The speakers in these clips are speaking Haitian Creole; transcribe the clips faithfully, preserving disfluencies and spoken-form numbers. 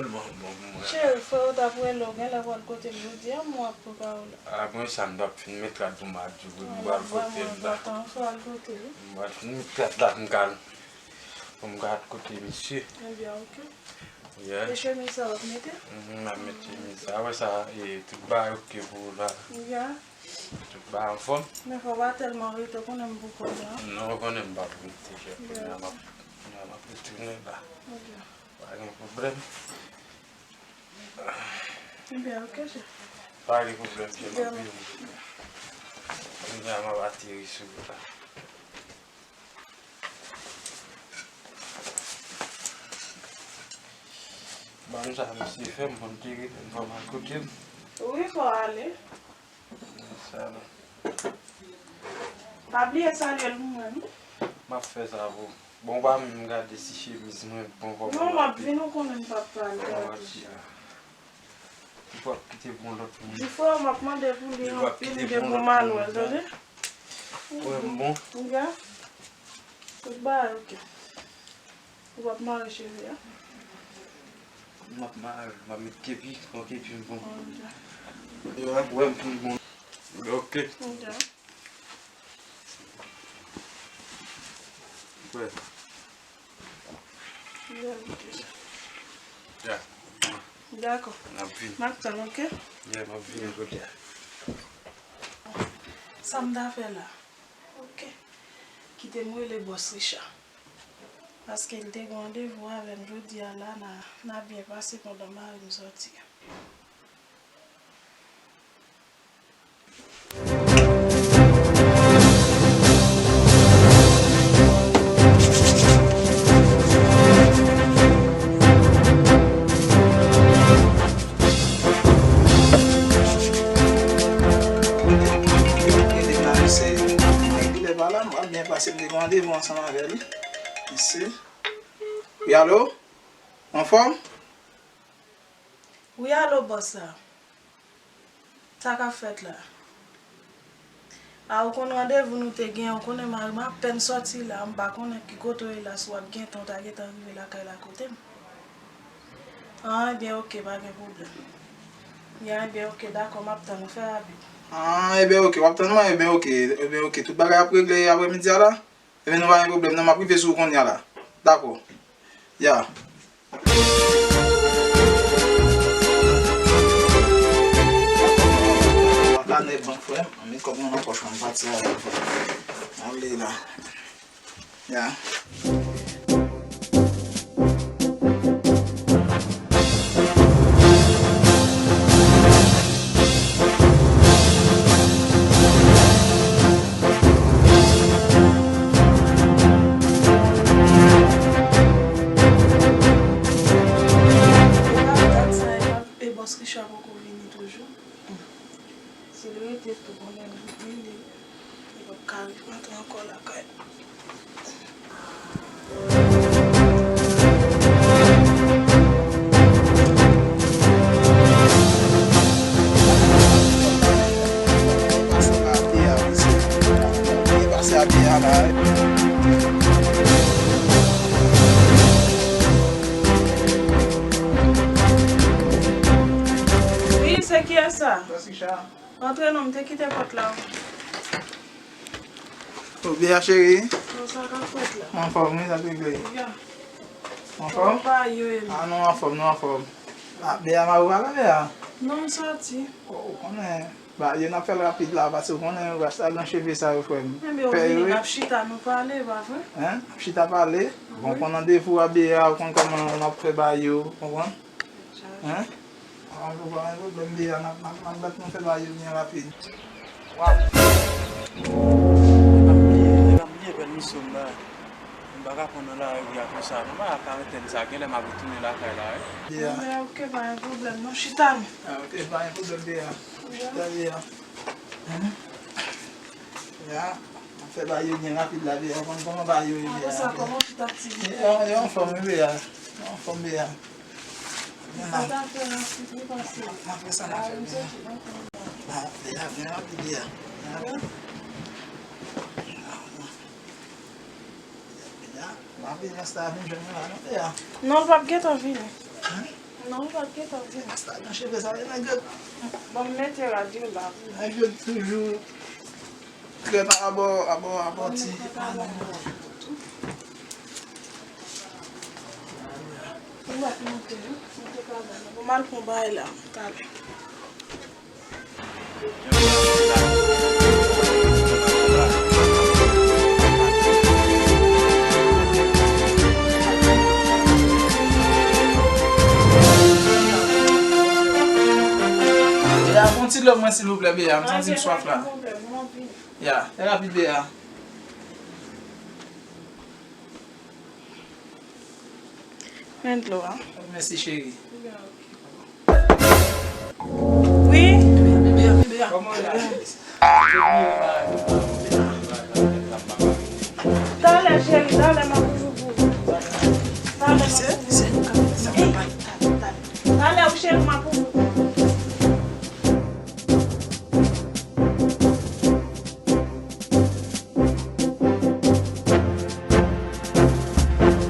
Bon, bon, bon, mwen. Cheri, frè w t ap rele w, genlè pral kote l jodi a, m wè w ap prepare w la. A, mwen sa m t ap fin met rad pou m al di w, m pral kote l la. Vrèman enpòtan, fò w al kote l. M pral fin met rad la pou m ka al, pou m ka al kote misye. Ebyen, oke. Yeah. E chemiz sa w ap mete? Mhm, m ap met chemiz sa. Wè sa, e, tout bagay oke pou ou la. Yeah. Tout bagay anfòm. Men fò w pa tèlman rete, w konnen m pou kòb la. Non, w konnen m p ap rete, chè. Kounye a m ap, kounye a m ap retounen la. Ok. Pa gen pwoblèm. Ebyen, ok, chè. Pa gen pwoblèm, chè, m ap vini. Kounye a m ap ateri sou ou la. Ban m sa misye fè, m konn te rele m fò m al kote l. Wi, fò w ale. Sa la. Pa bliye salye l pou mwen, non. M ap fè sa pou ou. Bon, w pa menm gade si chemiz mwen bon kòman. Non, m ap vin, ou konnen m p ap pale. Bon, m ap tire. Ou p ap kite pou yon lòt moun. Di frè w m ap mande pou li anpil, gen pou Manwèl, tande? Ou wè m bon? Nga. Tout bagay, ok. Ou p ap mare cheve a? M ap mare, m ap met kepi, pran kepi m bon. Yo ap wè m fin bon. Ok. Ok. Wè. Ya. Dakò. M ap vin. M ap tann, ok? Ya, m ap vin kote a. Sa m ta fè la? Ok. Kite m rele bòs Richard. Paske l te gen randevou avè m jodi a la, n a, n a byen pase pandan mari m sòti a. Rele m la, se, m pa gen lè pa la, m ap byen pase, m te gen randevou ansanm avè l. Mesye. Wi, alo? Anfòm? Wi, alo, bòs la. Sa k ap fèt la? A, ou konn randevou nou te gen, ou konnen mari m apèn sòti la, m pa konnen ki kote w ye la, si w ap gentan, w ta gentan rive lakay la kote m. An, ebyen, ok, pa gen pwoblèm. Ya, ebyen, ok, dakò, m ap tann ou, fè rapid. An, ebyen, ok, w ap tann mwen, ebyen, ok, ebyen, ok, tout bagay ap regle aprèmidi a la? Ebyen, nou pa gen pwoblèm, non, m ap rive sou ou kounye a la. Dakò. Ya. Kanè bank, frè m, met kòb mwen nan pòch mwen, m pati avè l, frè m. Ale la. Ya. E bòs Richard poko vini toujou. Si l rete tou, konnen l vini, li p ap ka antre ankò lakay. Pase a pye a, mesye. Pase a pye a la. Wi, se kiyès sa? Jessica. Antre non, m te kite pòt la. O, Bea cheri. Bon, sa k ap fèt la? Mwen anfòm, wi, sa te vle. Ya. Anfòm? Kòman bagay yo ye menm? A, nou anfòm, nou anfòm. A, Bea, mari w pa la, Bea? Non, m sòti. O, ou konnen, bagay yo n ap fè l rapid la, paske ou konnen rasta gran cheve sa yo, frè m. Enben, ou vini, n ap chita, nou pale, pa vre? Hen? N ap chita pale. Bon, wi. Pran randevou a, Bea, ou konn kòman n ap fè bagay yo, konprann? Hen? An, nou pa gen pwoblèm, Bea, n ap, n ap, n ap bat nou fè bagay yo byen rapid. Waw! Nèg ap bliye, nèg ap bliye pèmisyon m ba. M pa ka pran nan lari a konsa. Non, ba karantèn sa, genlè m ap retounen lakay la, wi. Bea. Enben, ok, pa gen pwoblèm, non, chita nou. A, ok, pa gen pwoblèm, Bea. Chita, Bea. Hen? Ya, n ap fè bagay yo byen rapid la, Bea. Ou konn kòman bagay yo ye, Bea. Apre sa, kòman tout aktivite? Yo, yo anfòm, wi, Bea. Yo anfòm, Bea. Sa ta fè rapid, wi, paske m ap fè sa, m ap fè byen. A, Bea, byen rapid, Bea. Byen rapid. A, non. Bea, m ap vin, rasta a vin jwenn mwen la, non, Bea. Non, l p ap gentan vini. Hen? Non, ou pa t gentan di. Rasta nan cheve sa, nèg yo. Bon, m mete radyo la. Nèg yo toujou trè pa abò, abò, abò ti. Ou pa t monte, wi. Monte pa bon. Bon, m al pran bagay la, talè. Beya, fè yon ti dlo mwen silvouplè, Beya, m santi m swaf la. Ya, trè rapid, Beya. Men dlo a. Mèsi, cheri. Wi. Kòman w ye la? Talè, cheri, talè, m ap ouvri pou ou. Talè, m ap ouvri. Talè, wi, cheri, m ap ouvri pou ou.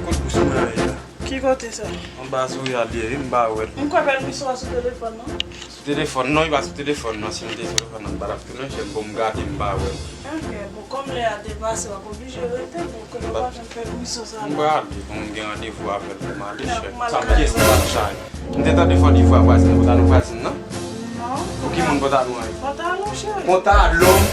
Kot bous mwen an ye la? Ki kote sa? Anba Zoya li ye, wi, m pa wè l. M kwè pèl misyon an sou telefòn, non? Sou telefòn? Non, li pa sou telefòn, non. Si m te sou telefòn nan, m pa t ap tounen, chè, bon, m gade, m pa wè l. Ok, bon, kòm lè a te pase, w ap oblije rete, bon, kote w pa jwenn pèl misyon sa la. M prale, bon, m gen randevou avè l pou m ale, chè. Sa m pyès m pa chay. M te tande fò di vwa vwazin, pou sa nou vwazin, non? Non. Pou ki moun pantalon an ye? Pantalon, cheri. Pantalon?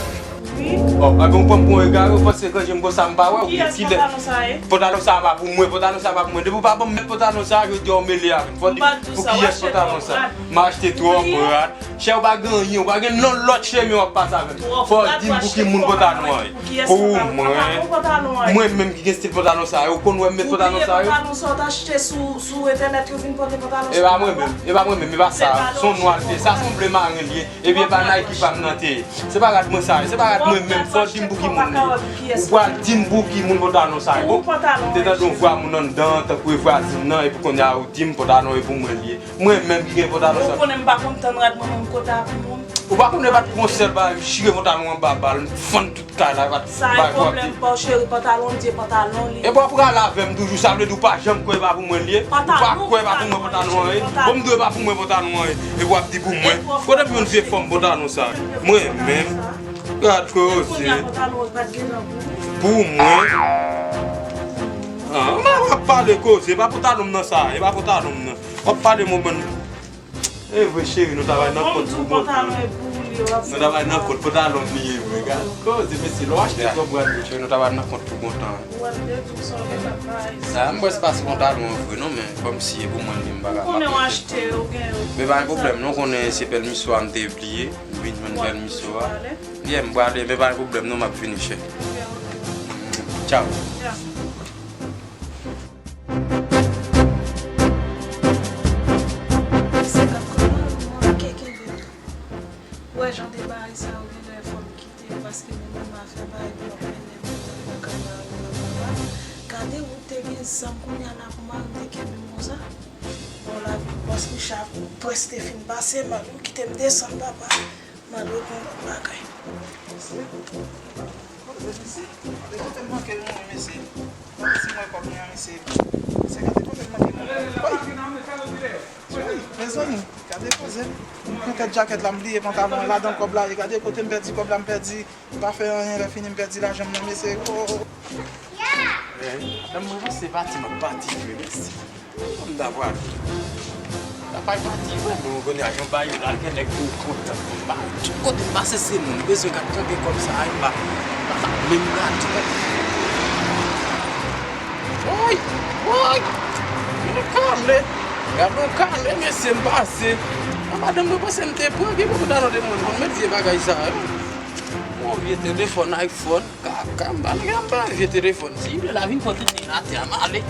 Wi. Ò, ebyen, ou pran m pou yon egare, ou panse ke jan m konsa m pa wè w? Kiyès pantalon sa ye? Pantalon sa pa pou mwen, pantalon sa pa pou mwen. Depi w pa ban m mèt pantalon sa, jodi a w mele avè m. Fò di pou kiyès pantalon sa? M achte twòp rad. Chè, ou pa gen anyen, ou pa gen non lòt chemen w ap pase avè m. Fò di m pou ki moun pantalon an ye. Pou mwen. Mwen menm ki gen stil pantalon sa yo, ou konn wè m met pantalon sa yo? Ou bliye pantalon sa w t achte sou, sou entènèt, yo vin pote pantalon sa. E pa mwen menm, e pa mwen menm, e pa sa. Se yon nwa l te, sa se yon ble maren l ye. Epi e pa Nike pa m nan te ye. Se pa rad mwen sa ye, se pa rad mwen menm, fò w di m pou ki moun li ye. Ou pral di m pou ki moun pantalon sa ye. Bon, m te tande yon vwa moun anndan an, tankou e vwazin nan, epi kounye a ou di m pantalon e pou mwen li ye. Mwen menm ki gen pantalon sa. Ou konnen m pa konn tann rad mwen menm kote a pou moun. Ou pa konnen pa t pran sèl bagay, chire pantalon anba bal, m fann tout kay la, pa t bay pwòpte. Sa e pwoblèm pa w, cheri, pantalon m di e pantalon li. Epi w ap rale avè m toujou, sa vle di w pa janm kwè e pa pou mwen li ye? Ou pa kwè e pa pou mwen pantalon an ye? Bon, m di w e pa pou mwen pantalon an ye, epi w ap di pou mwen. Kote m jwenn vye fòm pantalon sa? Mwen menm. Gad koze. Pou mwen. Ah, w ap pale koze, e pa pantalon m nan sa, e pa pantalon m nan. W ap pale mwen bann. E vre, cheri, nou ta bay nan kont pou bon tan. Nou ta bay nan kont pantalon li ye vre, gad. Koze, mesye, lè w achte twòp rad yo, cheri, nou ta bay nan kont pou bon tan. Ah, m prèske pa sou pantalon an vre, non, men kòmsi e pou mwen li, m pa ka. Ou konnen w achte, ou gen yo. Men pa gen pwoblèm, non, konnen se pèl misyon an m te bliye, m vin jwenn pèl misyon an. Yeah, m prale, men pa gen pwoblèm, non, m ap vini, chè. Tchaw. Mesye k ap kanpe, ou manke kenbe tou. Ou wè jan de bagay sa yo genlè fò m kite yo, paske mwen menm m a fè bagay pou m ap mennen m nan kay la, yo nan kay la. Gade ou te gen zam kounye a la pou mari m te kenbe m konsa. Bon, lavi bòs Richard prèske fin pase, mari m kite m desann, papa. M al reponn lòt bagay. Mesye, kote mesye? Gade kote m manke mouri, mesye. Gade si m wè kòb mwen an, mesye. Mesye, gade kote m manke mouri. Woy! Woy, mezanmi, gade koze m. M pran tèt jakèt la, m bliye pantalon an ladan kòb la ye. Gade kote m pèdi kòb la, m pèdi. M pa fè anyen, lè fini m pèdi lajan m nan, mesye. Oh, oh, oh. Eh, madanm mwen, se pati, m ap pati vre, mèsi. M ta pral. Lapay pati vre, bon, kounye a, jan bagay yo la, gen nèg pou kontan. M pa, tout kote m pase, se moun. M bezwen gad kanpe kòb sa a, m pa, m pa menm gade. Woy! Woy! Yon kale! Gade yon kale, mesye, m pase. A, madanm mwen panse m te pran, gen pou kouta nan de moun. Bon, met vye bagay sa a, yo. Yon vye telefòn, iPhone. Kaka, m pa nan gen anba vye telefòn. Si li vle la vin pote li atè a, m ale.